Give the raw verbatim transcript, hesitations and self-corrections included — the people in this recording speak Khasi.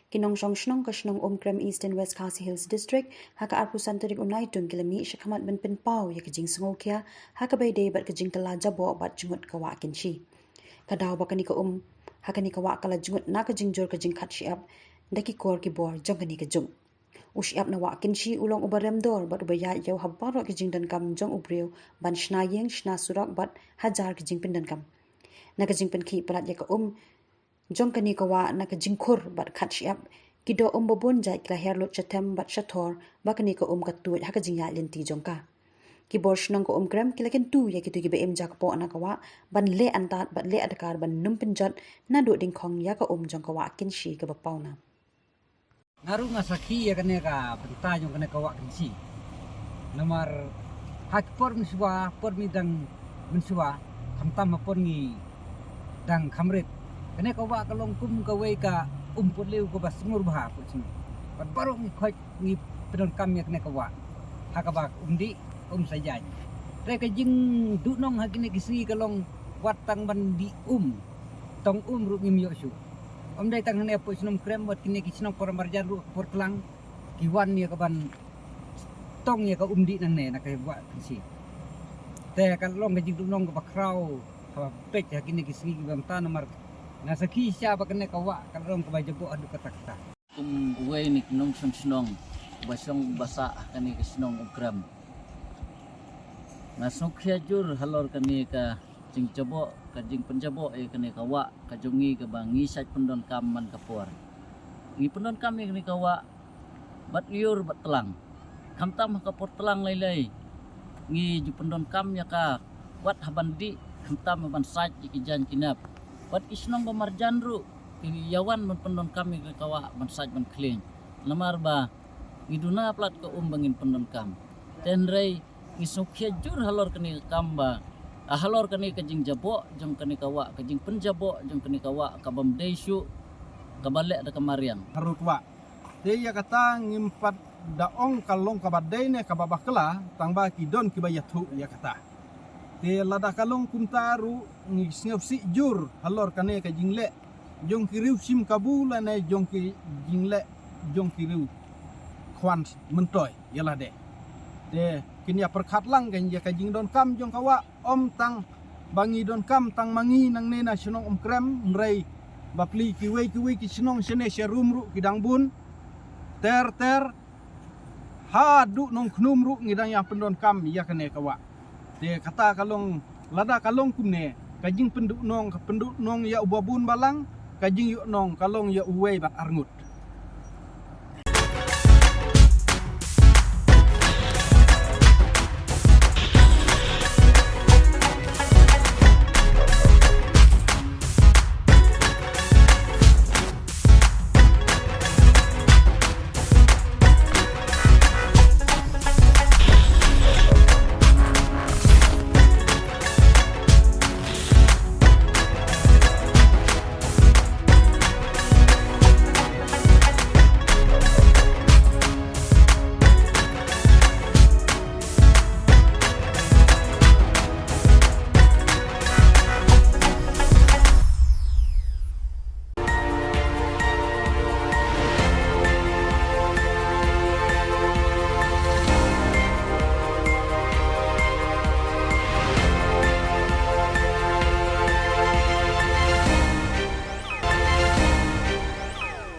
Ki nongshong shnong ka shnong Umkrem, Eastern West Khasi Hills District, ha ka arphew san tarik u Naitung ki la mih shakhmat ban pynpaw ïa ka jingsngewkhia ha kaba ïadei bad ka jingkylla jaboh bad jngut ka wah Kynshi. Ka daw ba kane ka um ha kane ka wah ka la jngut na ka jingjur ka jingkhat shyiap da ki kor ki bor jong kane ka juk. U shyiap na wah Kynshi u long uba rem dor bad uba ïaid ïew ha baroh ki jingdonkam jong u briew, ban shna ïing, shna surok bad hajar ki jingpyndonkam. Na ka jingpynkhih palat ïa ka um jong kane ka wah na ka jingkhur bad khat shyiap, ki doh um babun jait ki la her lut sha them bad sha thor ba kane ka um ka tuid ha ka jingïaid lynti jong ka. Ki bor shnong ka Umkrem ki la kyntu ïa kito kiba im jakpoh na ka wah ban leh antad bad leh adkar ban nym pynjot naduh dyngkhong ïa ka um jong ka wah Kynshi kaba pawnam. Nga ruh nga sakhi ïa kane ka bynta jong kane ka wah Kynshi. Namar ha ki por mynshuwa, por ngi dang mynshuwa, khamtam ha por ngi dang kham rit, kane ka wah ka long kum kawei ka um putliew kaba sngewbha, put sngewbha. Bad baroh ngi khoit ngi pyndonkam ïa kane ka wah ha kaba um dih, um sa ïaid. Te ka jingduhnong ha kine ki sngi ka long wat tang ban dih um, tong um ruh ngim ïoh shuh. Ym dei tang hangne hapoh shnong Umkrem, wat kine ki shnong para marjan ruh ha ka por tlang ki wan ïa ka ban tong ïa ka um dih nangne na ka wah Kynshi. Te ka long ka jingduhnong kaba khraw, kaba peit ha kine ki sngi kiba mynta, namar nga sakhi shisha ba kane ka wah ka long kaba jaboh haduh katta katta. Kum uwei na ki nongshong shnong ba shong ba sah ha kane ka shnong Umkrem, nga sngewkhia jur halor kane ka jingjaboh, ka jingpynjaboh ïa kane ka wah ka jong ngi kaba ngi shait pyndonkam man ka por. Ngi pyndonkam ïa kane ka wah bad lyiur bad tlang. Khamtam ha ka por tlang lei lei ngi ju pyndonkam ïa ka, wat ha ban dih, khamtam ha ban sait ïa ki jaiñ ki nep. Bad ki shnong ba marjan ruh ki ïa wan ban pyndonkam ïa kane ka wah ban sait ban khlieng. Namar ba ngi duna palat ka um ba ngin pyndonkam. Te hynrei ngi sngewkhia jur halor kane ka kam ba, ah, halor kane ka jingjaboh jong kane ka wah, ka jingpynjaboh jong kane ka wah kabym dei shuh, kaba leh da ka mariang. Harud wah. Te ïa kata ngim pat da ong ka long kaba dei ne kaba bakla, tang ba ki don kiba ïathuh ïa kata. Te lada ka long kumta ruh ngi sngewsih jur halor kane ka jingleh jong ki riew shim kabu lane jong ki jingleh jong ki riew khwan myntoi ïa lade. Te kin ïa pyrkhat lang kan ïa ka jingdonkam jong ka wah, ym tang ba ngi donkam tang ma ngi nangne na shnong Umkrem, hynrei bapli kiwei kiwei ki shnong shane sharum ruh ki dang bun. Ter ter haduh Nongkhnum ruh ngi dang ïa pyndonkam ïa kane ka wah. Te kata ka long, lada ka long kumne, ka jingpynduhnong, ka pynduhnong ïa uba bun balang, ka jingïohnong ka long ïa uwei bad arngut.